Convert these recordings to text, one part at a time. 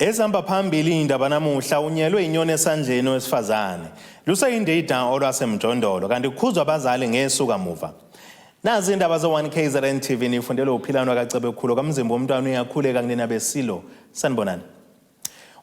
Ezihamba phambili indaba namuhla: unyelwe inyoni esandleni owesifazane. Luseyindida olwasemjondolo kanti kukhuzwa abazali ngesuka muva. Nazi indaba ze-1 KZN TV, nifundelwe uphilano kaCebekhulu kamzimba womntwana uyakhuleka kunina besilo. Sanibonani.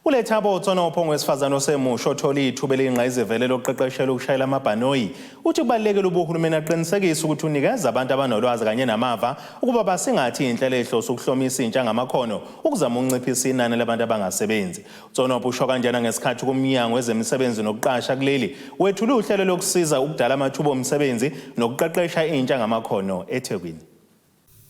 ULethabo Tsonopho, ngowesifazane osemusha othola ithuba eliyingqayizivele lokuqeqeshela ukushayela amabhanoyi, uthi kubalulekile ukuba uhulumeni aqinisekise ukuthi unikeza abantu abanolwazi kanye namava ukuba basingathe iy'nhlelo ey'hlose ukuhlomisa intsha ngamakhono ukuzama ukunciphisa inani labantu abangasebenzi. UTsonopho usho kanjena ngesikhathi kumnyango wezemisebenzi nokuqasha kuleli wethule uhlelo lokusiza ukudala amathuba omsebenzi nokuqeqesha intsha ngamakhono eThekwini.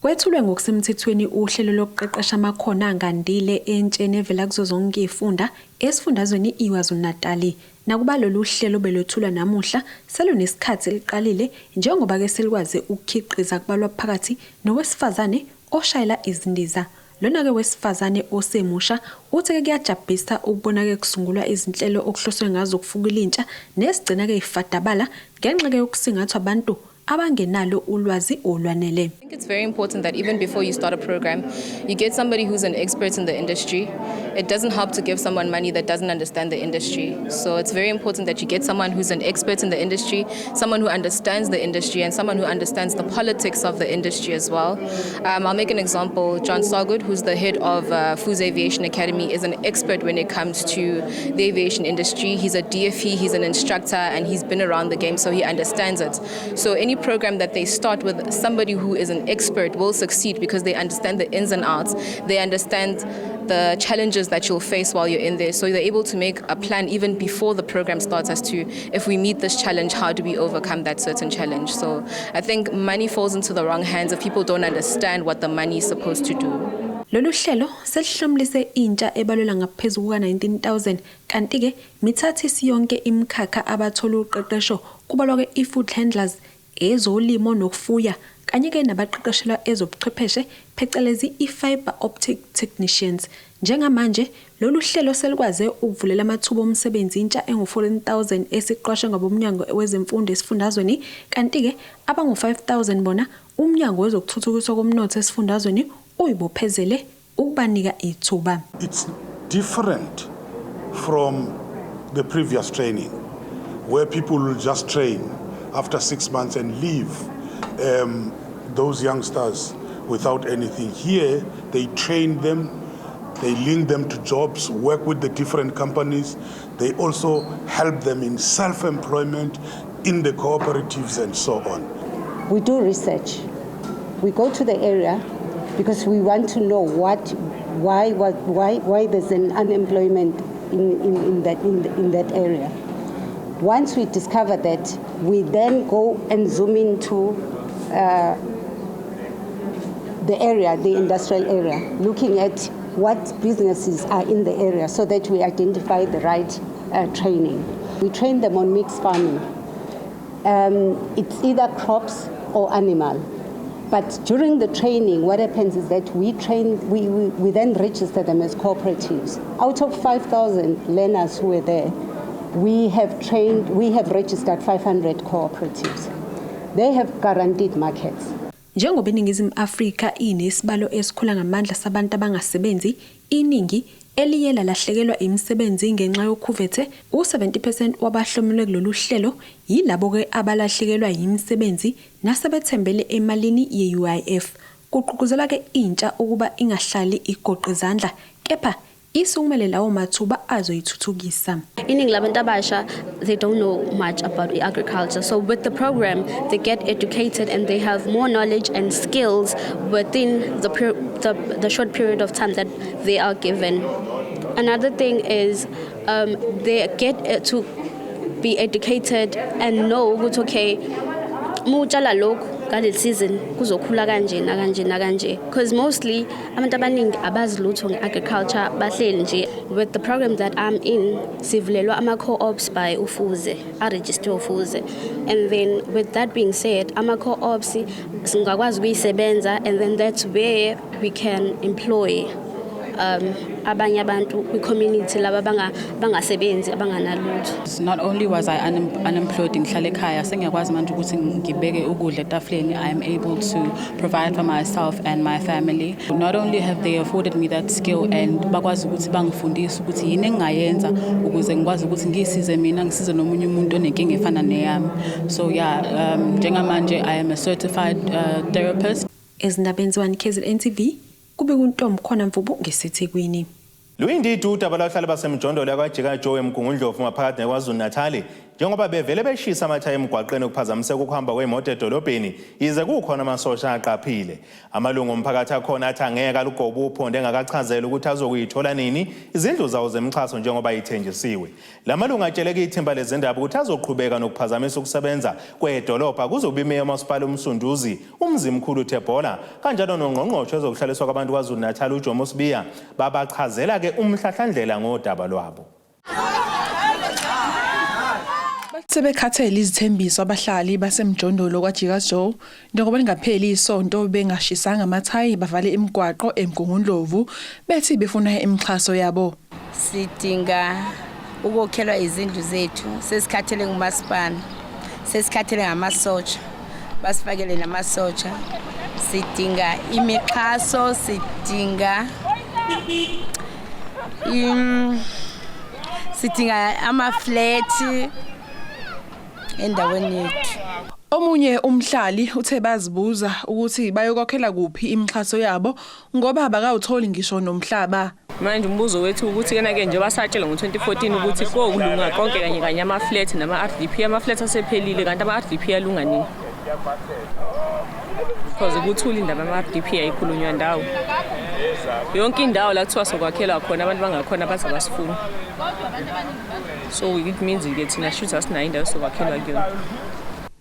Kwethulwe ngokusemthethweni uhlelo lokuqeqesha amakhono angandile entsheni evela kuzo zonke izifunda esifundazweni iKwaZulu-Natali. Nakuba lolu hlelo belwethulwa namuhla, selunesikhathi liqalile njengoba-ke selikwaze ukukhiqiza kubalwa phakathi nowesifazane oshayela izindiza. Lona-ke wesifazane osemusha uthi-ke kuyajabhisa ukubona-ke kusungulwa izinhlelo okuhloswe ngazo ukufukula intsha nesigcina-ke ifadabala ngenxa-ke yokusingathwa abantu abangenalo ulwazi olwanele. I think it's very important that even before you start a program, you get somebody who's an expert in the industry. It doesn't help to give someone money that doesn't understand the industry. So it's very important that you get someone who's an expert in the industry, someone who understands the industry, and someone who understands the politics of the industry as well. I'll make an example. John Sargood, who's the head of Fuze Aviation Academy, is an expert when it comes to the aviation industry. He's a DFE, he's an instructor, and he's been around the game, so he understands it. So any program that they start with somebody who is an expert will succeed because they understand the ins and outs. They understand the challenges that you'll face while you're in there. So they're able to make a plan even before the program starts as to, if we meet this challenge, how do we overcome that certain challenge? So I think money falls into the wrong hands if people don't understand what the money is supposed to do. Lolu hlelo selihlomulise intsha ebalelwa ngaphezu kuka-19,000, kanti-ke mithathu isiyonke imikhakha abathola uqeqesho, kubalwa-ke i-food handlers, ezolimo nokufuya, kanye-ke nabaqeqeshelwa ezobuchwepheshe, phecelezi i-fiber optic technicians. Njengamanje lolu hlelo selikwaze ukuvulela amathuba omsebenzi intsha engu-14,000 esiqashwe ngabomnyango wezemfundo esifundazweni, kanti-ke abangu-5,000 bona umnyango wezokuthuthukiswa komnotho esifundazweni uyibophezele ukubanika ithuba. It's different from the previous training, where people will just train after 6 months and leave those youngsters without anything. Here, they train them, they link them to jobs, work with the different companies. They also help them in self employment, in the cooperatives, and so on. We do research. We go to the area because we want to know what, why, why there's an unemployment in that area. Once we discover that, we then go and zoom into the area, the industrial area, looking at what businesses are in the area so that we identify the right training. We train them on mixed farming. It's either crops or animal. But during the training, what happens is that we train, we then register them as cooperatives. Out of 5,000 learners who were there, we have registered 500 cooperatives. They have guaranteed markets. Njengoba iNingizimu Afrika inesibalo esikhula ngamandla sabantu abangasebenzi, iningi eliye lalahlekelwa imisebenzi ngenxa yokhuvethe, u-70% wabahlomule kulolu hlelo yilabo-ke abalahlekelwa yimisebenzi nasebethembele emalini ye-UIF. Kugqugquzelwa-ke intsha ukuba ingahlali igoqe izandla kepha isukumele lawo mathuba azoyithuthukisa. Iningi labantu abasha, they don't know much about agriculture, so with the program they get educated and they have more knowledge and skills within the short period of time that they are given. Another thing is they get to be educated and know ukuthi, okay, mutshala lokhu ngale season kuzokhula kanje nakanje nakanje, because mostly abantu abaningi abazi lutho nge-agriculture, bahleli nje. With the program that I'm in, sivulelwa ama-co-ops by uFuze, a-register uFuze, and then with that being said, ama-co-ops singakwazi ukuyisebenza, and then that's where we can employ abanye abantu kwi-community laba bangasebenzi, abanganalutho. Not only was I unemployed, ngihlala ekhaya, sengiyakwazi manje ukuthi ngibeke ukudla etafuleni. I am able to provide for myself and my family. Not only have they afforded me that skill and bakwazi ukuthi bangifundise ukuthi yini engingayenza ukuze ngikwazi ukuthi ngisize mina, ngisize nomunye umuntu onenkinga efana neyami. So yeah, njengamanje I am a certified therapist. Ezindabeni ze-1 KZN TV, kube kuNtombi khona Mvubu ngeseThekwini. Luyindida udaba lwabahlali basemjondolo yakwaJika Joe eMgungundlovu maphakathi neKwaZulu-Natali njengoba bevele beshisa amathayi emgwaqeni ukuphazamiseka ukuhamba kwey'moto edolobheni yize kukhona amasosha aqaphile. Amalungu omphakathi akhona athi angeke alugobe uphondo engakachazela ukuthi azokuyithola nini izindlu zawo zemixhaso njengoba ithenjisiwe. La malungu atsheleke ithimba lezindaba ukuthi azoqhubeka nokuphazamisa ukusebenza kwedolobha kuzobe imeya umasipala uMsunduzi uMzimkhulu Thebolla kanjalo nongqongqoshe wezokuhlaliswa kwabantu KwaZulu-Natal uJomo Sibiya babachazela-ke umhlahlandlela ngodaba lwabo. Sebekhathele izithembiso abahlali basemjondolo kwaJika Joe njengoba lingapheli isonto bengashisanga amathayi bavale imigwaqo eMgungundlovu bethi befuna imixhaso yabo. Sidinga ukokhelwa izindlu zethu, sesikhathele ngumasipala, sesikhathele ngamasotsha, basifakele namasotsha. Sidinga imixhaso, sidinga ama-flat endaweni yethu. Omunye umhlali uthe bazibuza ukuthi bayokhokhela kuphi imixhaso yabo ngoba abakawutholi ngisho nomhlaba. Manje umbuzo wethu ukuthi kena-ke njengoba satshela ngo-2014 ukuthi kokulunga konke kanye kanye ama-flat nama-RDP, ama-flat asephelile kanti ama-RDP alunga nini? Because kuthula indaba ama-RDP ayikhulunywa ndawo. Yonke indawo la kuthiwa sokwakhelwa khona abantu bangakhona baze basifuna. So it means-ke thina shuthi asinayo indawo sokwakhelwa kuyona.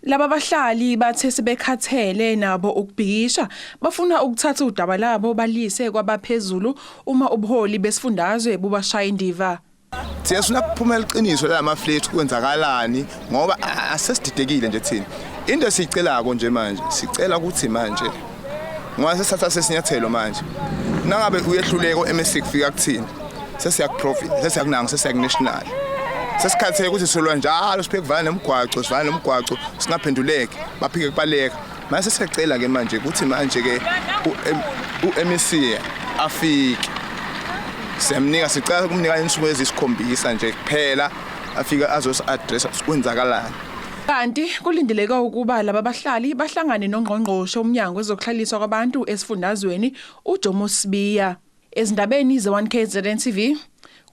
Laba bahlali bathe sebekhathele nabo ukubhikisha, bafuna ukuthatha udaba labo balise kwabaphezulu uma ubuholi besifundazwe bubashaya indiva. Thina sifuna kuphumela iqiniso lama flat, kwenzakalani, ngoba asesididekile nje thina. Into esiyicelako nje manje, sicela ukuthi manje ngoba sesithatha sesinyathelo manje, nangabe uyehluleko MEC kufika kuthina, sesiyaku-province, sesiyakunanga, sesiyaku-national. Sesikhathele ukuthi solwa njalo, sipheke kuvala nemigwaco, sivala nemigwaco, singaphenduleki, baphike kubaleka. Manje sesiyacela ke manje ukuthi manje ke u-MEC afike. Siyamnika, sicela ukumnika insuku ezisikhombisa nje kuphela, afike azosi-address kwenzakalani. Kanti kulindeleke ukuba laba bahlali bahlangane nongqongqoshe umnyango wezokuhlaliswa kwabantu esifundazweni uJomo Sibiya. Ezindabeni ze-1 KZN TV,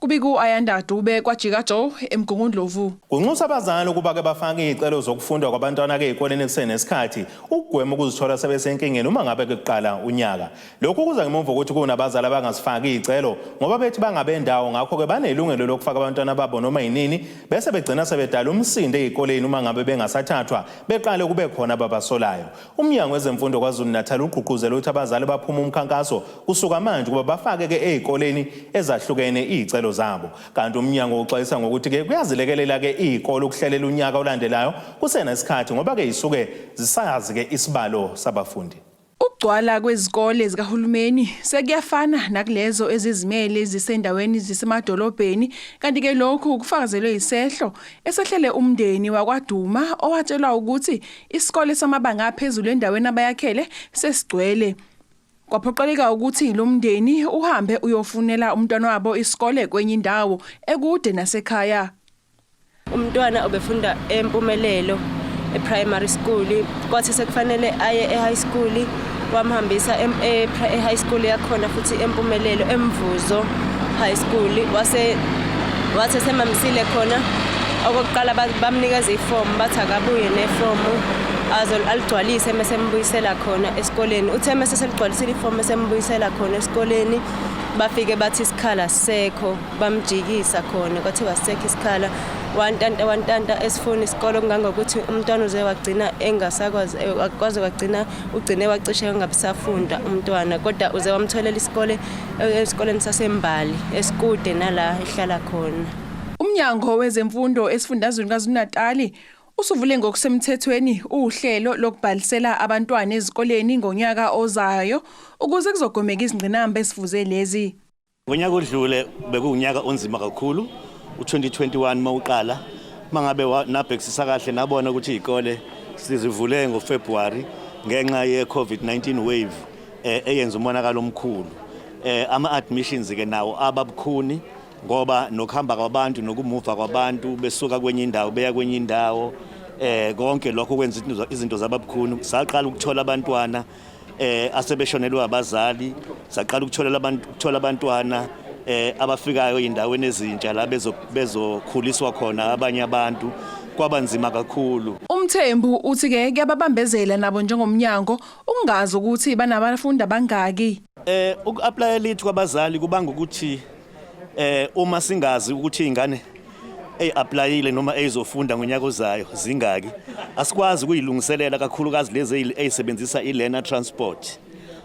kubiku Ayanda Dube kwaJika Joe eMgungundlovu. Kunxusa abazali ukuba-ke bafake iy'celo zokufunda kwabantwana-ke ey'koleni kusenesikhathi ukugwema ukuzithola sebesenkingeni uma ngabe kuqala unyaka. Lokhu kuza ngemuva kokuthi kunabazali abangasifaki iy'celo ngoba bethi bangabendawo, ngakho-ke banelungelo lokufaka abantwana babo noma yinini, bese begcina sebedala umsindo ey'koleni uma ngabe bengasathathwa beqale kube khona ababasolayo. Umnyango wezemfundo KwaZulu-Natal ugqugquzela ukuthi abazali baphume umkhankaso kusuka manje ukuba bafake-ke ey'koleni ezahlukene iy'celo zabo. Kanti umnyango uxwayisa ngokuthi-ke kuyazilekelela-ke iy'kole ukuhlelela unyaka olandelayo kusenesikhathi ngoba-ke yisuke zisazi-ke isibalo sabafundi. Ukugcwala kwezikole zikahulumeni sekuyafana nakulezo ezizimele ezisendaweni zisemadolobheni, kanti-ke lokhu kufakazelwe isehlo esehlele umndeni wakwaDuma owatshelwa ukuthi isikole samabanga aphezulu endaweni abayakhele sesigcwele. Kwaphoqeleka ukuthi lo mndeni uhambe uyofunela umntwana wabo isikole kwenye indawo ekude nasekhaya. Umntwana obefunda eMpumelelo e-primary school, kwathi sekufanele aye e-high school, wamhambisa e-high school yakhona futhi eMpumelelo, eMvuzo High School. Wase wathi semamisile khona okokuqala, bamnikeza ifomu, bathi akabuye nefomu aligcwalise mase embuyisela khona esikoleni. Uthe mase seligcwalisile ifomu esembuyisela khona esikoleni, bafike bathi isikhala sisekho, bamjikisa khona, kwathiwa sisekho isikhala. Wantanta wantanta esifuna isikole kungangokuthi umntwana uze wagcina engasakwazi, akwazi, wagcina ugcine wacishe engabe safunda umntwana, kodwa uze wamtholela isikole esikoleni saseMbali esikude nala ehlala khona. Umnyango wezemfundo esifundazweni KwaZulu-Natali usuvule ngokusemthethweni uhlelo lokubhalisela abantwana ezikoleni ngonyaka ozayo ukuze kuzogwemeka izingqinamba esifuze lezi. Ngonyaka odlule bekuwunyaka onzima kakhulu u-2021 mawuqala mangabe nabhekisisa kahle nabona ukuthi izikole sizivule ngoFebruary ngenxa ye-COVID-19 wave eyenza umonakalo omkhulu. Ama-admissions ke nawo ababukhuni ngoba nokuhamba kwabantu nokumuva kwabantu besuka kwenye indawo beya kwenye indawo, konke lokho kwenza izinto zababukhuni. Saqala ukuthola abantwana asebeshonelwe abazali, saqala ukuthola abantu, ukuthola abantwana abafikayo ey'ndaweni ezintsha la bezokhuliswa khona abanye abantu, kwaba nzima kakhulu. UMthembu uthi-ke kuyababambezela nabo njengomnyango ukungazi ukuthi banabafundi abangaki. Uku-applya late kwabazali kubanga ukuthi uma singazi ukuthi izingane eyi-applyile noma eyizofunda ngonyaka ozayo zingaki, asikwazi ukuyilungiselela, kakhulukazi lezi eyisebenzisa i-learner transport.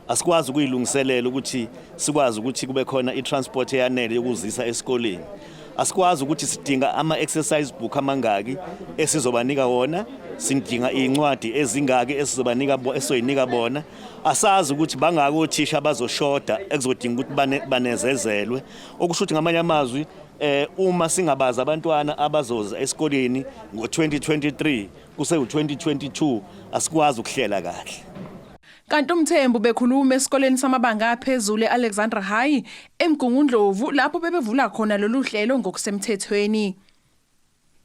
Asikwazi ukuyilungiselela ukuthi sikwazi ukuthi kube khona i-transport eyanele yokuzisa esikoleni. Asikwazi ukuthi sidinga ama-exercise book amangaki esizobanika wona, sidinga iy'ncwadi ezingaki esizobanika, esizoyinika bona. Asazi ukuthi bangaki othisha abazoshoda ekuzodinga ukuthi banezezelwe, okusho ukuthi ngamanye amazwi uma singabazi abantwana abazoza esikoleni ngo-2023 kuse-2022, asikwazi ukuhlela kahle. Kanti uMthembu bekhuluma esikoleni samabanga aphezulu e-Alexandra High eMgungundlovu lapho bebevula khona lolu hlelo ngokusemthethweni.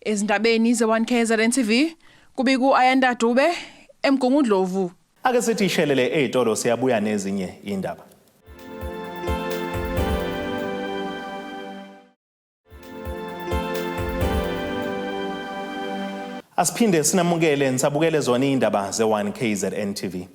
Ezindabeni ze-1 KZN TV kubika u-Ayanda Dube eMgungundlovu. Ake sithi ishelele ey'tolo, siyabuya nezinye indaba. Asiphinde sinamukele nisabukele zona indaba ze-1 KZN TV.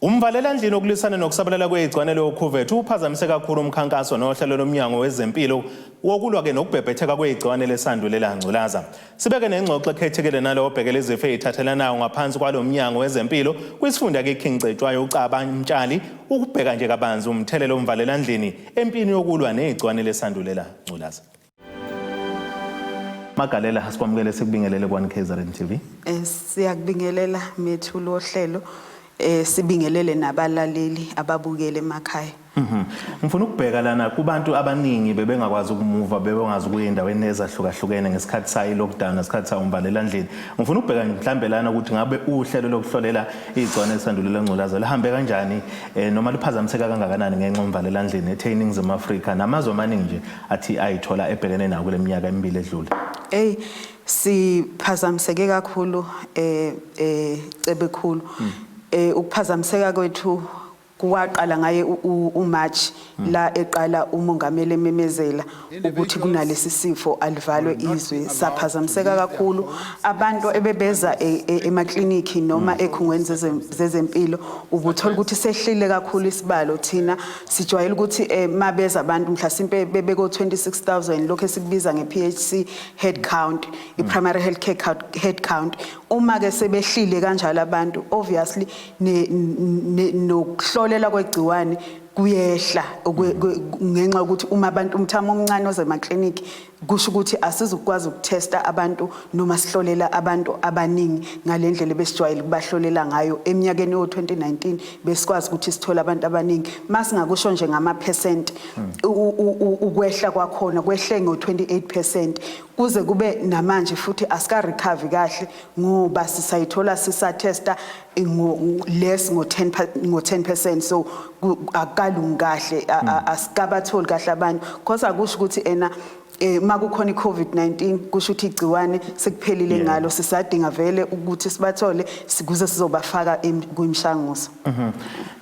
Umvalela ndlini okulwisana nokusabalala kwegciwane lokhuvethe uphazamise kakhulu umkhankaso nohlelo lomnyango wezempilo wokulwa-ke nokubhebhetheka kwegciwane lesandulela ngculaza. Sibeke nengxoxo ekhethekile nalo obhekele izifo ey'thathelanayo ngaphansi kwalo mnyango wezempilo kwisifunda-ke King Cetshwayo, uCaba Mtshali, ukubheka nje kabanzi umthelela omvalela ndlini empini yokulwa negciwane lesandulela ngculaza. Magalela, sikwamukele sikubingelele kwa KZN TV. Siyakubingelela methuli wohlelo, sibingelele nabalaleli ababukele emakhaya. Ngifuna ukubheka lana kubantu abaningi bebengakwazi ukumuva, bebengazi ukuya endaweni ezahlukahlukene ngesikhathi sayo lockdown, ngesikhathi sayo umvalela ndlini. Ngifuna ukubheka mhlambe lana ukuthi ngabe uhlelo lokuhlolela igciwane lesandulela ngculaza lihambe kanjani, noma liphazamiseka kangakanani ngenxa yomvalela ndlini ethe iNingizimu Afrika namazwe amaningi nje athi ayithola ebhekene nawo kule minyaka emibili edlule. Ey, siphazamiseke kakhulu, Cebekhulu. Ukuphazamiseka kwethu kuwaqala ngaye uMarch la eqala umongameli ememezela ukuthi kunalesi sifo, alivalwe izwe. Saphazamiseka kakhulu. Abantu ebebeza emakliniki noma ekhungweni zezempilo, ubuthola ukuthi sehlile kakhulu isibalo. Thina sijwayele ukuthi mabeza abantu mhlasimpe bebeko 26,000, lokho esikubiza nge-PHC head count, i-primary health care head count. Uma ke sebehlile kanjalo abantu, obviously nokuhlolela kwegciwane kuyehla, ngenxa yokuthi uma abantu umthamo omncane oze emakliniki, kusho ukuthi asizukwazi ukutesta abantu noma sihlolela abantu abaningi ngalendlela ebesijwayele ukubahlolela ngayo. Eminyakeni yo-2019 besikwazi ukuthi sithole abantu abaningi. Masingakusho nje ngama-percent, ukwehla kwakhona kwehle ngo-28% kuze kube namanje, futhi asika-recover kahle ngoba sisayithola sisatesta less ngo-10%, so akukalungi kahle, asikabatholi kahle abantu, because akusho ukuthi ena makukhona iCovid-19 kusho ukuthi igciwane sekuphelile ngalo. Sisadinga vele ukuthi sibathole sikuze sizobafaka kwimishanguzo.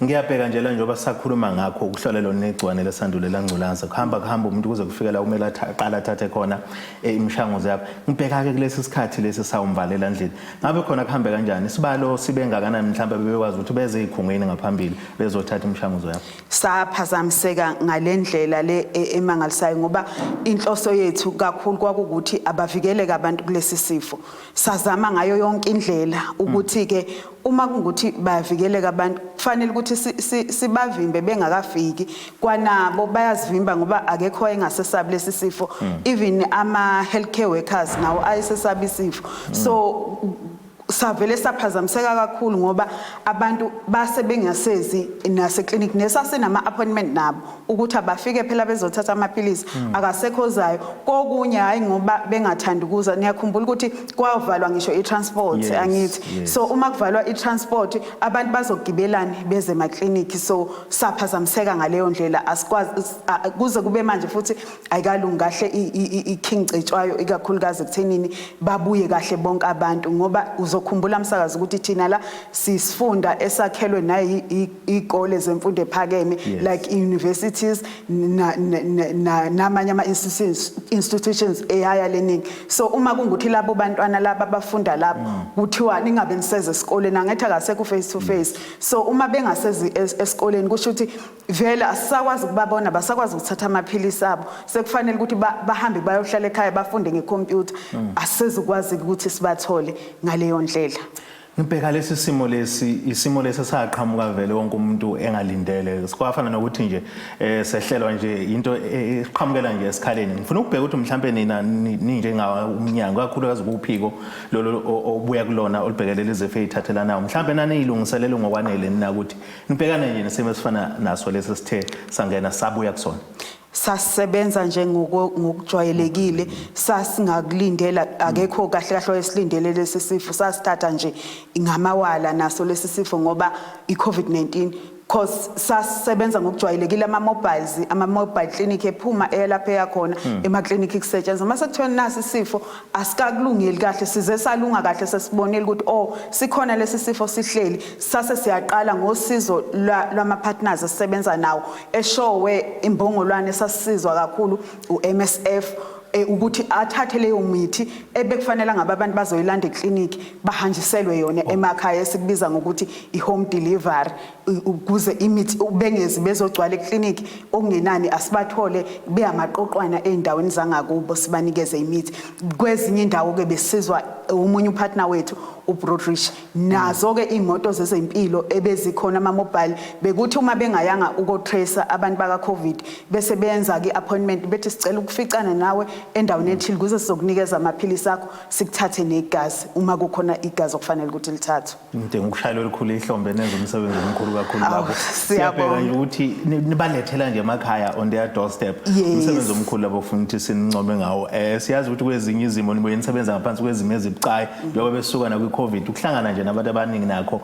Ngiyabheka nje la, njengoba sakhuluma ngakho ukuhlolelwa negciwane lesandulela ngculaza, kuhamba kuhamba umuntu kuze kufike la kumele aqale athathe khona imishanguzo yakho. Ngibheka-ke kulesi sikhathi lesi sawumvalela ndlini, ngabe khona kuhambe kanjani, isibalo sibe ngakanani mhlawumbe bebekwazi ukuthi beze ey'khungweni ngaphambili bezothatha imishanguzo yakho? Saphazamiseka ngalendlela le emangalisayo, ngoba inhloso yethu kakhulu kwakukuthi abavikeleke abantu kulesi sifo. Sazama ngayo yonke indlela ukuthi ke uma kungukuthi bayavikeleka abantu, kufanele ukuthi sibavimbe bengakafiki. Kwanabo bayazivimba ngoba akekho wayengasesabi lesi sifo, even ama healthcare workers nawo ayesesaba isifo, so Savele saphazamiseka kakhulu ngoba abantu base bengasezi naseklinikhi, nesasinama appointment nabo ukuthi abafike phela bezothatha amaphilisi. Akasekho ozayo kokunye, hayi ngoba bengathandi ukuza. Niyakhumbula ukuthi kwavalwa ngisho i-transport? Angithi? Yes. So uma kuvalwa i-transport, abantu bazogibelani beze emaklinikhi? So saphazamiseka ngaleyo ndlela. Asikwazi kuze kube manje futhi ayikalungi kahle i-King Cetshwayo, ikakhulukazi ekuthenini babuye kahle bonke abantu, ngoba uzokhumbula, msakazi, ukuthi thina la sisifunda esakhelwe nayi izikole zemfundo ephakeme, like universities namanye ama institutions e-higher learning. So uma kungukuthi labo bantwana laba abafunda lapho kuthiwa ningabe niseze esikoleni, angithi akasekho face to face. So uma bengasezi esikoleni, kusho ukuthi vele asisakwazi ukubabona, basakwazi ukuthatha amaphilisi abo. Sekufanele ukuthi bahambe bayohlala ekhaya bafunde ngekhompyutha. Asizukwazi ukuthi sibathole ngaleyo ndlela. Ngibheka lesi simo lesi, isimo lesi saqhamuka vele wonke umuntu engalindele. Sikwafana nokuthi nje sehlelwa nje into eqhamukela nje esikhaleni. Ngifuna ukubheka ukuthi mhlambe nina ninjengawo umnyango, kakhulukazi kuphiko lolo obuya kulona olubhekelela izifo ezithathelanayo, mhlambe naniyilungiselele ngokwanele nina ukuthi nibhekane nje nesimo esifana naso lesi sithe sangena sabuya kusona? Sasebenza nje ngokujwayelekile. Sasingakulindela, akekho kahle kahle oyesilindele lesi sifo. Sasithatha nje ngamawala naso lesi sifo ngoba i-COVID-19, cause sasebenza ngokujwayelekile, ama-mobiles, ama-mobile clinic ephuma eyalapha eyakhona emaklinikhi kusetshenzwa. Mase kuthiwa nasi isifo, asikakulungeli kahle. Size salunga kahle sesibonile ukuthi, oh, sikhona lesi sifo sihleli, sase siyaqala ngosizo lwama-partners esisebenza nawo eShowe, imbongolwane. Sasizwa kakhulu u-MSF ukuthi athathe leyo mithi ebekufanele ngabe abantu bazoyilanda eklinikhi, bahanjiselwe yona emakhaya, esikubiza ngokuthi i-home delivery, ukuze imithi bengezi bezogcwala eklinikhi. Okungenani asibathole beyamaqoqwana ey'ndaweni zangakubo, sibanikeze imithi. Kwezinye indawo-ke besizwa omunye upartner wethu uBroadreach, nazo-ke iy'moto zezempilo ebezikhona, ama-mobile, bekuthi uma bengayanga uko-tracer abantu baka-COVID, bese benza-ke i-appointment, bethi sicela ukuficana nawe endaweni ethile ukuze sizokunikeza amaphilisi akho, sikuthathe negazi uma kukhona igazi okufanele ukuthi lithathwe. Ngidinga ukushayela olukhulu ihlombe, nenza umsebenzi omkhulu kakhulu Awu, lapho. siyabonga. Siyabheka nje ukuthi nibalethela nje emakhaya on their doorstep. Umsebenzi omkhulu lapho ufuna ukuthi sinincome ngawo. Siyazi ukuthi kwezinye izimo nibuye nisebenza ngaphansi kwezimo ezibucayi, njengoba besuka na kwi-COVID, ukuhlangana nje nabantu abaningi nakho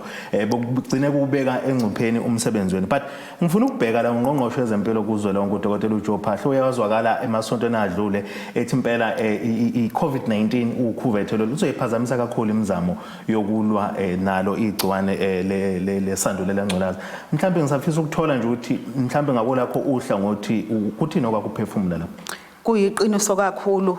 bokugcine kubeka engcupheni umsebenzi wenu. But ngifuna ukubheka la ungqongqoshe wezempilo kuzwelonke, uDokotela uJoe Phaahla, uyawazwakala emasontweni adlule ethi impela i-COVID-19, ukhuvethe lolu, luzoyiphazamisa kakhulu imizamo yokulwa nalo igciwane lesandulela ngculaza. Mhlawumbe ngisafisa ukuthola nje ukuthi mhlawumbe ngakolakho uhlangothi kuthini okwakuphefumula lapho? Kuyiqiniso kakhulu,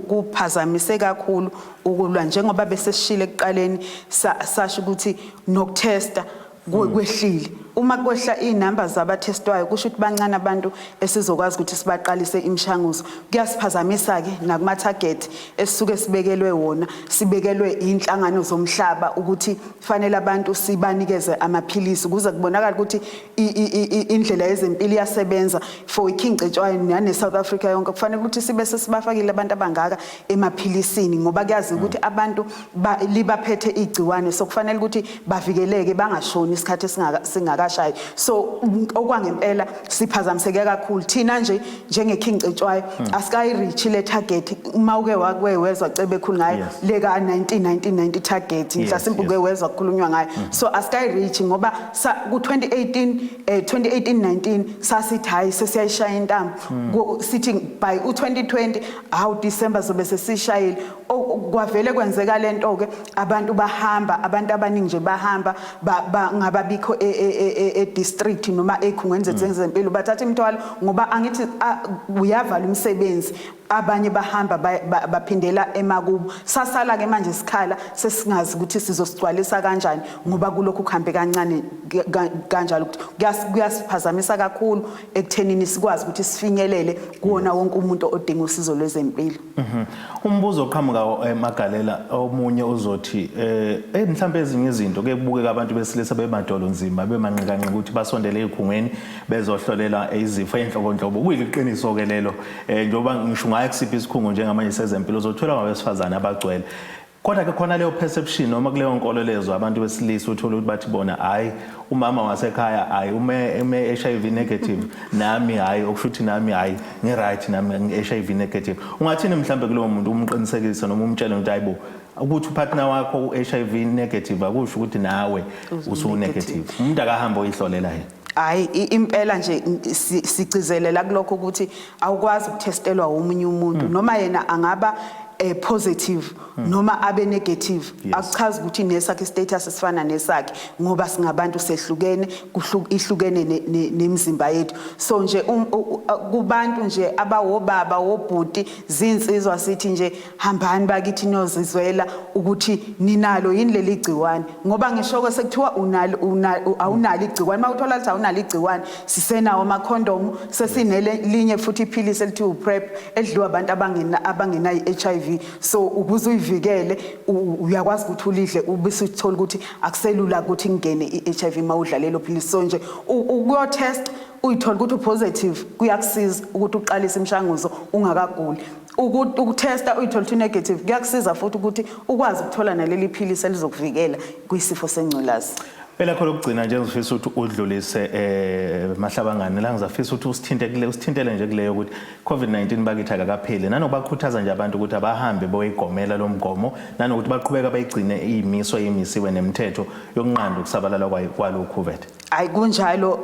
kuphazamise kakhulu ukulwa, njengoba besesishile ekuqaleni, sasho ukuthi nokutesta kwehlile. Uma kwehla iy'namba zabathestwayo, kusho ukuthi bancane abantu esizokwazi ukuthi sibaqalise imishanguzo. Kuyasiphazamisa-ke nakuma-target esisuke sibekelwe wona, sibekelwe iy'nhlangano zomhlaba ukuthi fanele abantu sibanikeze amaphilisi ukuze kubonakale ukuthi indlela yezempilo iyasebenza. For iKing Cetshwayo nane-South Africa yonke, kufanele ukuthi sibe sesibafakile abantu abangaka emaphilisini, ngoba kuyazi ukuthi abantu libaphethe igciwane, so kufanele ukuthi bavikeleke bangashoni isikhathi singakashayi. So okwangempela siphazamiseke kakhulu thina nje njenge-King Cetshwayo. Asikayi-reach le target. Uma uke wakwe wezwa cebekhulu ngayo le ka 1990 target, mhlasimpe uke wezwa kukhulunywa ngayo. So asikayi-reach ngoba ku-2018, 2018 19 sasithi hayi, sesiyayishaya intambo. Sithi by u-2020, hawu, December zobe sesishayile. Kwavele kwenzeka lento ke, abantu bahamba, abantu abaningi nje bahamba ngababikho e-district noma ekhungweni zezempilo, bathatha imithwalo, ngoba angithi uyavala umsebenzi, abanye bahamba baphindela emakubo. Sasala ke manje isikhala sesingazi ukuthi sizosigcwalisa kanjani, ngoba kulokhu kuhambe kancane kanjalo, ukuthi kuyasiphazamisa kakhulu ekuthenini sikwazi ukuthi sifinyelele kuwona wonke umuntu odinga usizo lwezempilo. Umbuzo oqhamuka emagalela omunye uzothi mhlawumbe ezinye izinto ke kubukeka abantu besilisa bemadolo nzima, bemanqikanqika ukuthi basondele ezikhungweni bezohlolela izifo enhlobonhlobo. Kuyiliqiniso ke lelo, njengoba ngisho ungaya kusiphi isikhungo njengamanje sezempilo, uzothola ngabesifazane abagcwele. Kodwa ke khona leyo perception noma kuleyo nkolo lezo abantu besilisa, uthola ukuthi bathi bona, hayi, umama wasekhaya, hayi, ume HIV negative, nami hayi, okusho ukuthi nami hayi, ngi-right, nami ngi-HIV negative. Ungathini mhlambe kulowo muntu, umqinisekise noma umtshele ukuthi, hayibo, ukuthi upartner wakho u-HIV negative akusho ukuthi nawe usu-negative, umuntu akahambe oyihlolela yena? Hayi, impela nje sigcizelela kulokho ukuthi awukwazi ukuthestelwa omunye umuntu, noma yena angaba positive noma abe negative, akuchazi ukuthi nesakhe status sifana nesakhe, ngoba singabantu sehlukene, ihlukene nemizimba yethu. So nje kubantu nje abawobaba, wobhuti, zinsizwa, sithi nje hambani bakithi niyozizwela ukuthi ninalo yini leli gciwane, ngoba ngisho ke sekuthiwa unalo, awunalo igciwane, mawuthola ukuthi awunalo igciwane, sisenawo amakhondomu, sesinele linye futhi iphilisi elithiwa uPrep edliwa abantu abangenayo i-HIV. So ukuze uyivikele uyakwazi ukuthi ulidle, ubese uthola ukuthi akuselula ukuthi ingene i-HIV mawudla lelo philisi. So nje ukuyotest uyithola ukuthi upositive kuyakusiza ukuthi uqalise imishanguzo ungakaguli. Ukutesta uyithola ukuthi negative kuyakusiza futhi ukuthi ukwazi ukuthola naleli philisi elizokuvikela kwisifo sengculazi. Elakho lokugcina nje, ngifisa ukuthi udlulise mahlabangane la, ngizafisa ukuthi usithinte kule, usithintele nje kuleyo ukuthi COVID-19 bakithi akakapheli, nanokubakhuthaza nje abantu ukuthi abahambe boyigomela lo mgomo, nanokuthi baqhubeka bayigcine iyimiso eyimisiwe nemithetho yokunqanda ukusabalala kwalo khuvethe. Hayi, kunjalo,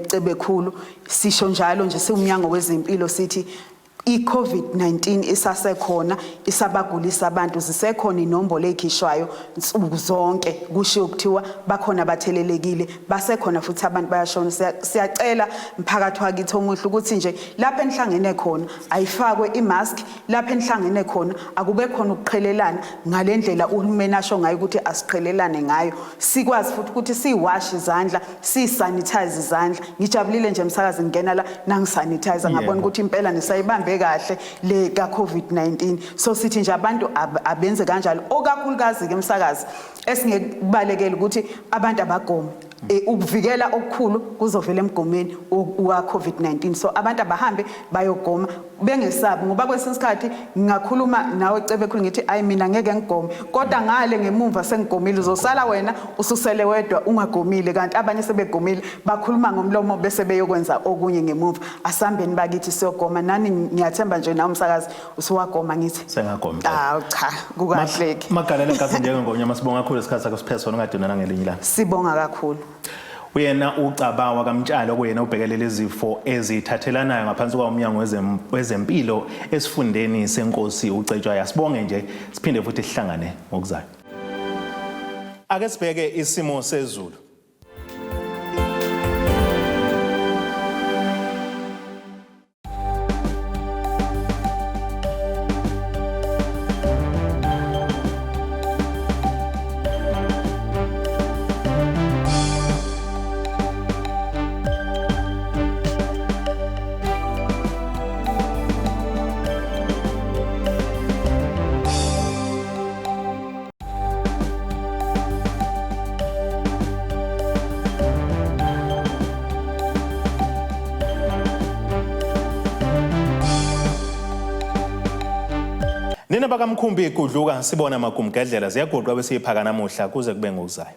Cebekhulu, sisho njalo nje siwumnyango wezempilo sithi i-COVID-19 isasekhona, isabagulisa abantu, zisekhona inombolo ekhishwayo nsuku zonke, kushiwo kuthiwa bakhona abathelelekile, basekhona futhi abantu bayashona. Siyacela mphakathi wakithi omuhle ukuthi nje lapha enihlangene khona ayifakwe imask, lapha enihlangene khona akube khona ukuqhelelana ngale ndlela uhulumeni asho ngayo ukuthi asiqhelelane ngayo, sikwazi futhi ukuthi siwashe izandla, sisanitize izandla. Ngijabulile nje msakazi, ngingena la nangisanitize, ngabona ukuthi impela nisayibambe kahle le ka COVID-19. So sithi nje abantu abenze kanjalo, okakhulukazi ke msakazi esingekubalekela ukuthi abantu abagome. Ukuvikela okukhulu kuzovela emgomeni wa COVID-19, so abantu abahambe bayogoma bengesabi, ngoba kwesinye isikhathi ngingakhuluma nawe Cebekhulu ngithi, ayi, mina ngeke ngigome, kodwa ngale ngemumva sengigomile, uzosala wena ususele wedwa ungagomile, kanti abanye sebegomile, bakhuluma ngomlomo bese beyokwenza okunye ngemuva. Asambeni bakithi siyogoma. Nani ngiyathemba nje nawe umsakazi usuwagoma, ngithi. Sengagoma. Hawu cha, kukahleki. Magalela ngathi njengengonyama, sibonga kakhulu isikhathi sakho siphe sona, ungadinwa nangelinye ilanga. Sibonga kakhulu. Uyena ucaba wakaMtshalo, kuyena ubhekelele izifo ezithathelanayo ngaphansi kwomnyango wezempilo esifundeni senkosi uCetshwayo. Asibonge nje, siphinde futhi sihlangane ngokuzayo. Ake sibheke isimo sezulu. Nina bakamkhumbi igudluka sibona magumgedlela ziyaguqa besiyiphaka namuhla kuze kube ngokuzayo.